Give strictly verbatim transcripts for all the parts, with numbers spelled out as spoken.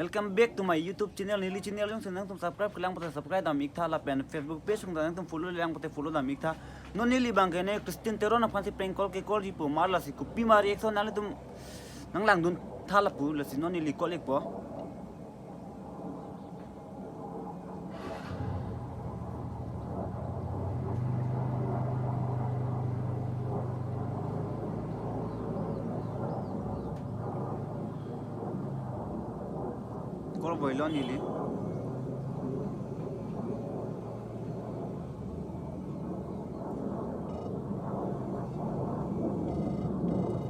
Welcome back to my YouTube channel. Neli channel jongsi nangtum subscribe kelang pute subscribe dam iktha lapen Facebook page jongsi nangtum follow lang pute follow dam iktha. Non neli abang ke ne Christian Teron aphansi prank call kekokji pu mar lasi kopi ma reaction nanglitum nanglangdun tha lapu lasi non neli call ikpo. Call boilo neli.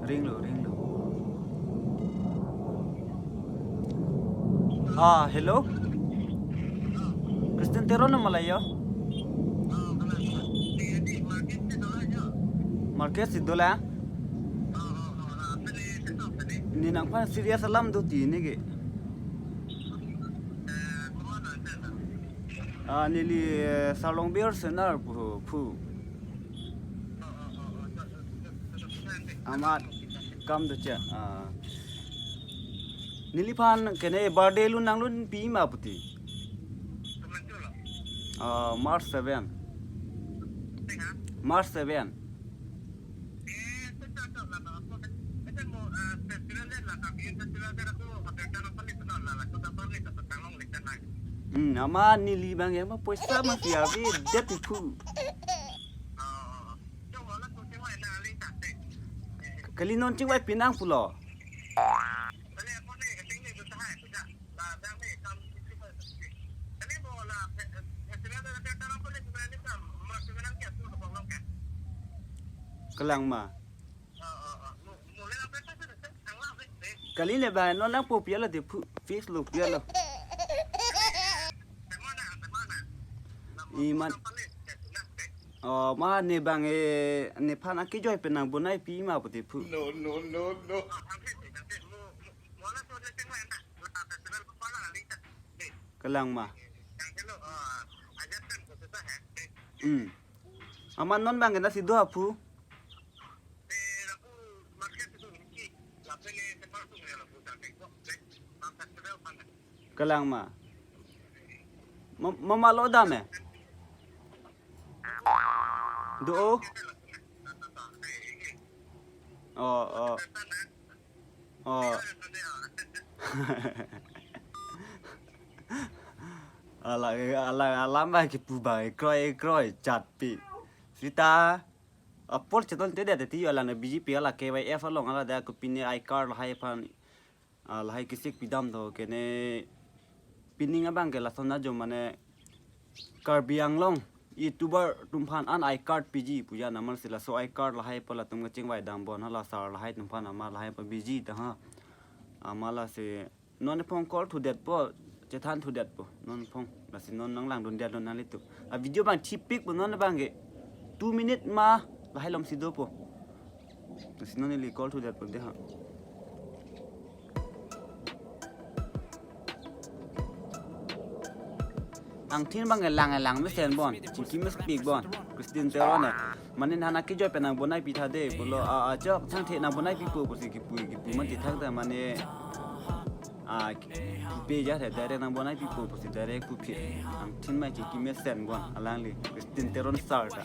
Ringlo, ringlo. Ah, hello. Christian Teron ma la yo? Market si dolang. Ne nangphan serious alam do ti neke. Ah, neli, eh, Sarlongbir Senar pu, pu. Amat kam do cha. Ah. Neliphan kene birthday lun nanglunpi ma puti. Ah, March seven. March seven. Hmm, ama neli abang ya, ama poisa ma si avedet pu. Kali non chingvai pinang pulo. Kelang ma. Kali le ba non nangpo piala de pu, fix lo piala. Iman. Oh, ma ne abang e, nephan akejoi pen nangbonaipi ma puti pu. No, no, no, no. Kelang ma. Hmm. Ama non abang kena sido apu. Kelang ma. Ma, ma, ma lo dam eh? Do. Oh, oh. Oh. Ala, ala, alam ba kipu ba, kroi, kroi, chatpi. Sita, apor cheton te dati yo alang B J P ala K Y F along ala da kopine I card lahai aphan, ah, lahai kisik pidam do kene pining abang ke lason ajo mane Karbi Anglong YouTuber atumphan an I card piji pu ja namar si laso I card lahai pu latum kachingvai dam bon hala sar lahai atumphan ama lahai pa biji ta ha. Ama lasi non ephong call thudetpo, chethan thudetpo, non ephong, lasi non nanglangdundetlo nanglitum. A video abang thipikpo non abang ke two minute ma lahai along si dopo. Lasi non neli call thudetpo de ha. Angthin abang ke lang lang mesen bon, chingki mespik bon, Christian Teron eh. Mane nana kejoi pen nangbonaipi tha de, pulo, ah, ah, chok, thangthe nangbonaipipo, pusi kipu, kipu man ti thangta mane, ah, kipe ja the, direct nangbonaipipo, pusi direct pu phit. Angthin mai chingki mesen bon, alangli, Christian Teron sar ta.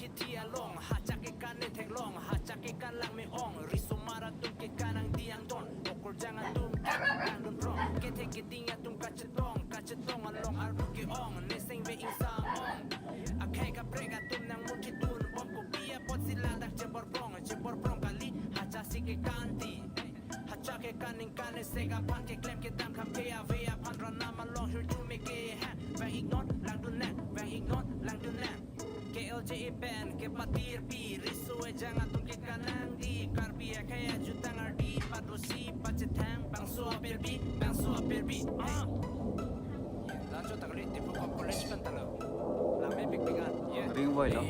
K L J A pen kepatirpi riso ejang atum kekanangdi Karbi akhei ajutang ardi padosi pachethang bangso apirbi bangso apirbi. Ah. Lacho takli Diphu College pen talo. Lame big big an. Yeah. Ring boy lo.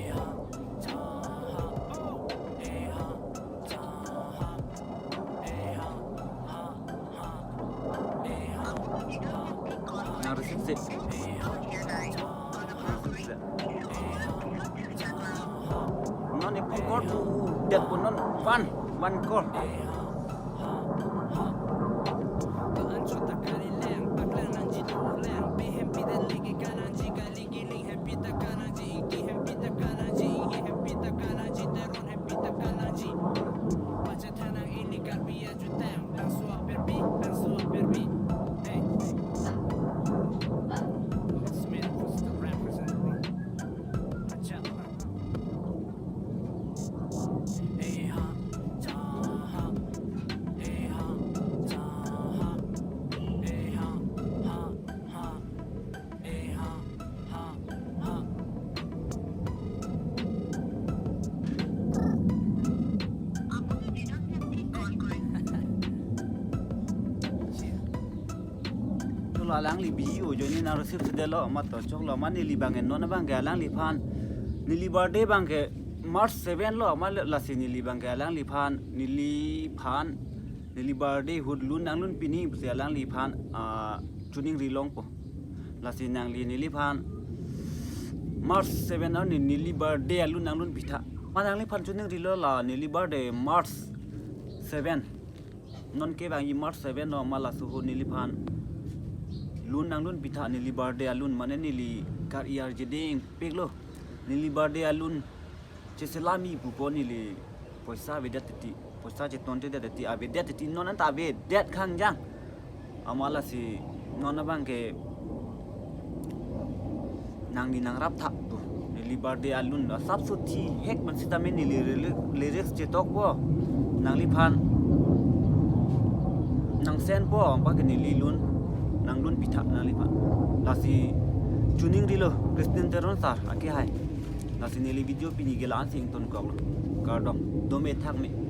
Nang receive si. Non ephong call thudetpo non one, one call. Alangli biyo joine nang receive sedetlo, amat to choklo, amat neli abang ke non abang ke alangliphan, neli birthday abang ke March seven lo, amat lasi neli abang ke alangliphan, neliphan, neli birthday ahut lun nanglun pini pusi alangliphan, ah, choningri longpo. Lasi nangli neliphan March seven arni neli birthday alun nanglun pitha. Amat nangliphan choningrilo, la neli birthday March seven. Non ke abang i March seven lo, amat laso ahut neliphan lun nanglun pitha, neli birthday alun, mane neli kar-i arje dingpiklo. Neli birthday alun cheselam-i pupo, neli poisa avedet titi, poisa chetontedet titi, avedet titi, non anta avedet kangjang. Amat lasi non abang ke nangli nangrap tha tu. Neli birthday alun asapso thihek man sitame neli lyric-, lyrics chetokpo. Nangliphan nang sendpo, anpar ke neli lun nanglun pitha nangliphan. Lasi choningrilo Christian Teron sir akehai. Lasi neli video pini ke la-ansi ingtonkoklo. Kardom, dome thakme.